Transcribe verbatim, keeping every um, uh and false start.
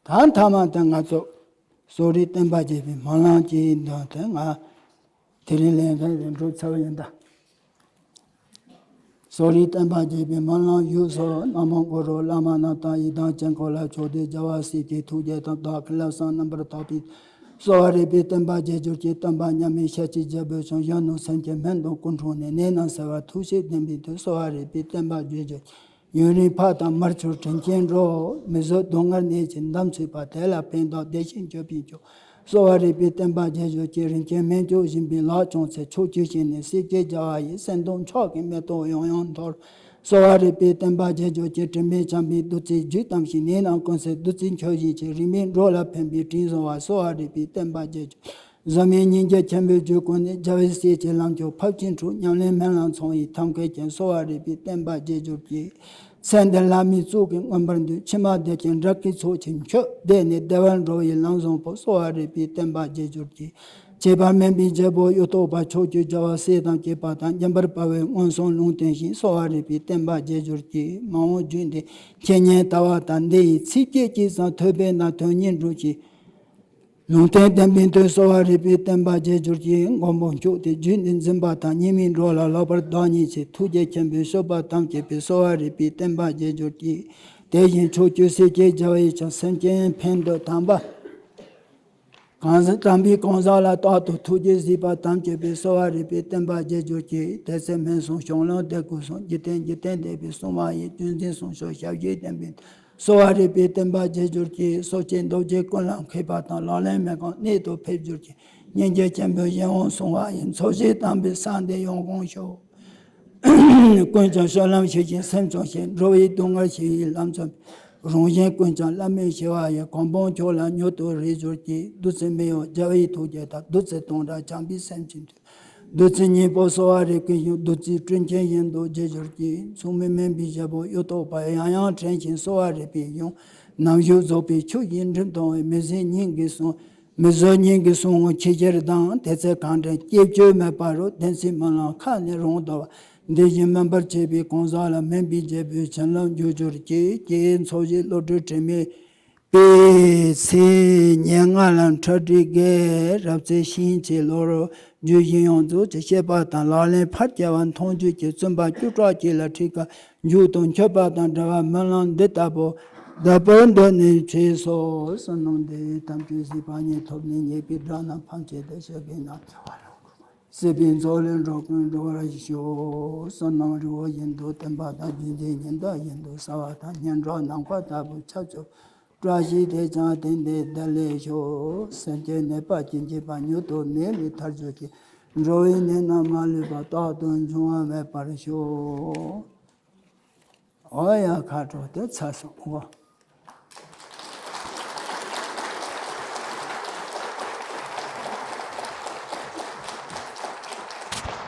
ད་མཐའ་མ་དེ་ང་ཚོ་གསོ་རིག་བསྟན་པ་རྒྱས་པའི་སྨོན་ལམ་གྱི་འདོན་དེ་ང་དེ་རིང་ལན་རེ་རེ་འགྲོ་ཚར་བ་ཡིན་ད། གསོ་རིག་བསྟན་པ་རྒྱས་པའི་སྨོན་ལམ་བཞུགས་སོ། ན་མོ་གུ་རུ། བླ་མ་རྣམས་དང་ཡི་དམ་ཅན་ཀུན་ལ་ཕྱོགས་བདེ་རྒྱལ་བ་སྲས་ཀྱི་ཐུགས་རྗེ་དང་བདག་གི་བསླབ་བསམ་རྣམ་པར་དག་པའི་གསོ་བ་རིག་པའི་བསྟན་པ་རྒྱས་གྱུར་ཅིག་བསྟན་པ་མཉམ་མེད་ཤཱཀྱའི་རྒྱལ་པོའི་ཞིང་། གཞོན་ནུ་སེམས་ཅན་སྨན་དང་སྐུ་འཁྲུངས་ནས། ནད་རྣམས་སེལ་བ་ཐུགས་རྗེ་ལྡན་པའི་མཐུས། གསོ་བ་རིག་པའི་བསྟན་པ་རྒྱས་གྱུར་ཅིག་ཡུན་རིང་ཕག་དང་དམར་ཕྱུར་དྲིན་ཅན་འགྲོ། མི་བཟོད་སྡུག་བསྔལ་ནད་ཀྱི་འདམ་ཚུད་པ། དེ་ལ་ཕན་བདག་བདེ་ཞིང་སྐྱོབ་པའི་མཆོག་གསོ་བ་རིག་པའི་བསྟན་པ་རྒྱས་གྱུར་ཅིག་རིན་ཆེན་སྨན་མཆོག་སྦྱིན་པའི་ལག་ཅུང་ཟད། ཕྱོགས་བཅུའི་ཞིང་ནས་སྲས་བཅས་རྒྱལ་བ་ཡི། གསེར་མདོག་མཆོག་གི་མེ་ཏོག་ཡང་ཡང་འཐོར། གསོ་བ་རིག་པའི་བསྟན་པ་རྒྱས་གྱུར་ཅིག་དྲི་མེད་འཇམ་པའི་བདུད་རྩིས་རྒྱུད་གཏམས་ཤིང་། ནད་རྣམས་ཀུན་སེལ་བདུད་རྩིའི་མཆོག་སྦྱིན་ཅིག་རིང་མིན་འགྲོ་ལ་ཕན་པའི་དྲིན་གཟོ་བ། གསོ་བ་རིག་པའི་བསྟན་པ་རྒྱས་གྱུར། བཟང་མིན་སྙིང་རྗེ་ཆེན་པོའི་རྒྱུད་ཀུན་ནས། རྒྱལ་བའི་སྲས་ཀྱི་ལམ་མཆོག་ཕབ་ཅིང་འཁྲུགས། ཉམས་ལེན་སྨོན་ལམ་ཚང་བའི་ཐབས་མཁས་ཅན། གསོ་བ་རིག་པའི་བསྟན་པ་རྒྱས་གྱུར་ཅིག་ཚེ་འདི་ལྷ་མིའི་གཙུག་གི་མངོན་པར་འདུད། ཕྱི་མ་བདེ་ཞིང་འབྲས་བུའི་ཚོགས་ཀྱི་མཆོག་བདེ་ནས་བདེ་བར་འགྲོ་བའི་ལམ་བཟང་པོ། གསོ་བ་རིག་པའི་བསྟན་པ་རྒྱས་གྱུར་ཅིག་ཁྱད་པར་མེད་པའི་རྒྱལ་པོ་གཡུ་ཐོག་པ། ཕྱོགས་བཅུའི་རྒྱལ་བ་སྲས་དང་བཅས་པ་དང་། མཉམ་པར་སྤར་བའི་མངོན་སུམ་ལུང་བསྟན་ཞིང་། གསོ་བ་རིག་པའི་བསྟན་པ་རྒྱས་གྱུར་ཅིག་མ་འོངས་རྒྱུད་འདི་འཆད་ཉན་ལྟ་བ་དང་། འདི་ཡི་ཚིགས་བཅད་ཅིག་ཙམ་ཐོས་པས་ན། དོན་གཉིས་འགྲུབ་ཅིང་། ལུང་བསྟན་བསྟན་པའི་མཐུས། གསོ་བ་རིག་པའི་བསྟན་པ་རྒྱས་གྱུར་ཅིག་མགོན་པོ་མཆོག་དེས་རྒྱུད་འདི་འཛིན་པ་དང་། སྙིགས་མའི་འགྲོ་ལ་ལེགས་པར་བདག་ཉིད་ཀྱི། ཐུགས་རྗེ་ཆེན་པོས་སྤྱོད་པ་ཐམས་ཅད་པའི། གསོ་བ་རིག་པའི་བསྟན་པ་རྒྱས་གྱུར་ཅིག་དེ་བཞིན་ཕྱོགས་བཅུའི་སྲས་བཅས་རྒྱལ་བ་ཡི། ཀྱང་སེམས་ཅན་ཕན་འདོད་དམ་པ། གང་ཟག་དམ་པའི་གང་ཟག་ལ་རྟག་ཏུ་ཐུགས་རྗེས་གཟིགས་པ་ཐམས་ཅད་པའི། གསོ་བ་རིག་པའི་བསྟན་པ་རྒྱས་གྱུར་ཅིག་དེ་ཚེ་སྨན་གསུམ་བྱང་ལམ་བདེ་སྐུ་གསུམ། འཇིག་རྟེན་འཇིག་རྟེན་འདས་པའི་གསུང་བ་ཡི། བརྒྱུད་འཛིན་གསུང་ཆོག་ཞབས་ཀྱིས་བསྟན་པའི། གསོ་བ་རིག་པའི་བསྟན་པ་རྒྱས་གྱུར་ཅིག་སོ་སྐྱེ་འདུ་བྱེད་ཀུན་ལ་མཁས་པ་དང་། ལག་ལེན་མི་གང་གནད་དུ་ཕེབས་གྱུར་ཅིག་སྙིང་རྗེ་ཆེན་པོས་གཞན་དབང་བསྲུང་བ་ཡི། འཚོ་བྱེད་དམ་པའི་ས་འདི་ཡོངས་གང་ཤོག་ཀུན་ཀྱང་སྤྱོད་ལམ་ཤེས་ཤིང་སེམས་ཀྱང་ཞི། འགྲོ་བའི་སྡུག་བསྔལ་ཞི་བའི་ལམ་མཚོན། རང་གཞན་ཀུན་ཀྱང་བླ་མེད་ཞི་བ་ཡི། གོ་འཕང་མཆོག་ལ་མྱུར་དུ་རེག་གྱུར་ཅིག་བདུད་རྩི་མི་གཡོ་རྒྱལ་བའི་ཐུགས་རྗེ་དང་། བདུད་རྩི་དང་འདྲ་བྱམས་པའི་སེམས་ཅན་མཐུས། བདུད་རྩི་སྙིང་པོ་གསོ་བ་རིག་པའི་གཞུང་། བདུད་རྩིའི་སྤྲིན་ཆེན་བཞིན་དུ་རྒྱས་གྱུར་ཅིག་མཚུངས་མེད་སྨན་པའི་རྒྱལ་པོ་གཡུ་ཐོག་པ། ཡང་ཡང་དྲན་ཅིང་གསོ་བ་རིག་པའི་གཞུང་། རྣམ་དཔྱོད་རྫོགས་པའི་ཆུ་བཞིན་འགྲིབ་གཏོང་བའི། མི་ཟད་སྙིང་གི་གསུང་། མི་བཟོད་སྙིང་གི་གསུང་ངོ་ཆེས་ཆེར་ལྡང་། དེ་ཚེ་གང་དྲན་སྐྱེ་བཅོས་མེད་པ་རུ། བདེན་ཚིག་སྨོན་ལམ་ཁ་ནས་རང་དོར་བ། འདི་བཞིན་སྨིན་པར་བྱེད་པའི་གང་ཟག་ལ། སྨན་པའི་རྒྱལ་པོའི་བྱིན་རླབས་འཇུག་གྱུར་ཅིག་ཀྱེ་འཚོ་བྱེད་བློ་གྲོས་དྲི་མེད་པའི་ཚེ། ཉེར་ལྔ་ལ་འཁྲུལ་སྒྲིབ་བརྒྱད། རབ་གསལ་ཤིང་ཆེན་ལོ་རུ་རྒྱུད་བཞི་ཡོངས་རྫོགས་ཀྱི། བཤད་པ་དང་ལག་ལེན་ཕར་བཅའ་བ་མཐོང་ཆོས་ཀྱི། བཙུན་པ་བཅུ་ཕྲག་གཅིག་ལ་ཁྲིད་དཀའ། མཇུག་ཏུ་མཆོད་པ་དང་འབྲེལ་བ་སྨོན་ལམ་འདི་ལྟ་བུ། བདག་པོར་འདོད་ནས་ཆོས་སོ། བསོད་ནམས་འདི་ཡིས་ཐམས་ཅད་གཟིགས་པ་ཉིད། ཐོབ་ནས་ཉེས་པའི་དགྲ་རྣམས་ཕམ་བྱས་ཏེ། སྐྱེ་རྒ་ན་འཆི་བ་རང་སྲིད་པའི་མཚོ་ལས་འགྲོ་ཀུན་སྒྲོལ་བར་ཤོག་བསོད་ནམས་རི་བོ་བཞིན་དུ་བརྟན་པ་དང་། རྒྱུད་འཛིན་ཉི་ཟླ་བཞིན་དུ་གསལ་བ་དང་། སྙན་གྲགས་ནམ་མཁའ་ལྟ་བུ་ཁྱབ་ཤོག་བཀྲ་ཤིས་དེས་ཀྱང་དེང་འདིར་བདེ་ལེགས་ཤོག་སེམས་ཅན་ནད་པ་ཅི་མཆིས་པ། མྱུར་དུ་ནད་ལས་ཐར་གྱུར་ཅིག་འགྲོ་བའི་ནད་རྣམས་མ་ལུས་པ། རྟག་ཏུ་འབྱུང་བ་མེད་པར་ཤོག་ཨོ་ཡ་ཁ་དྲོ་དེ་ཚར་སོང་ཨོ།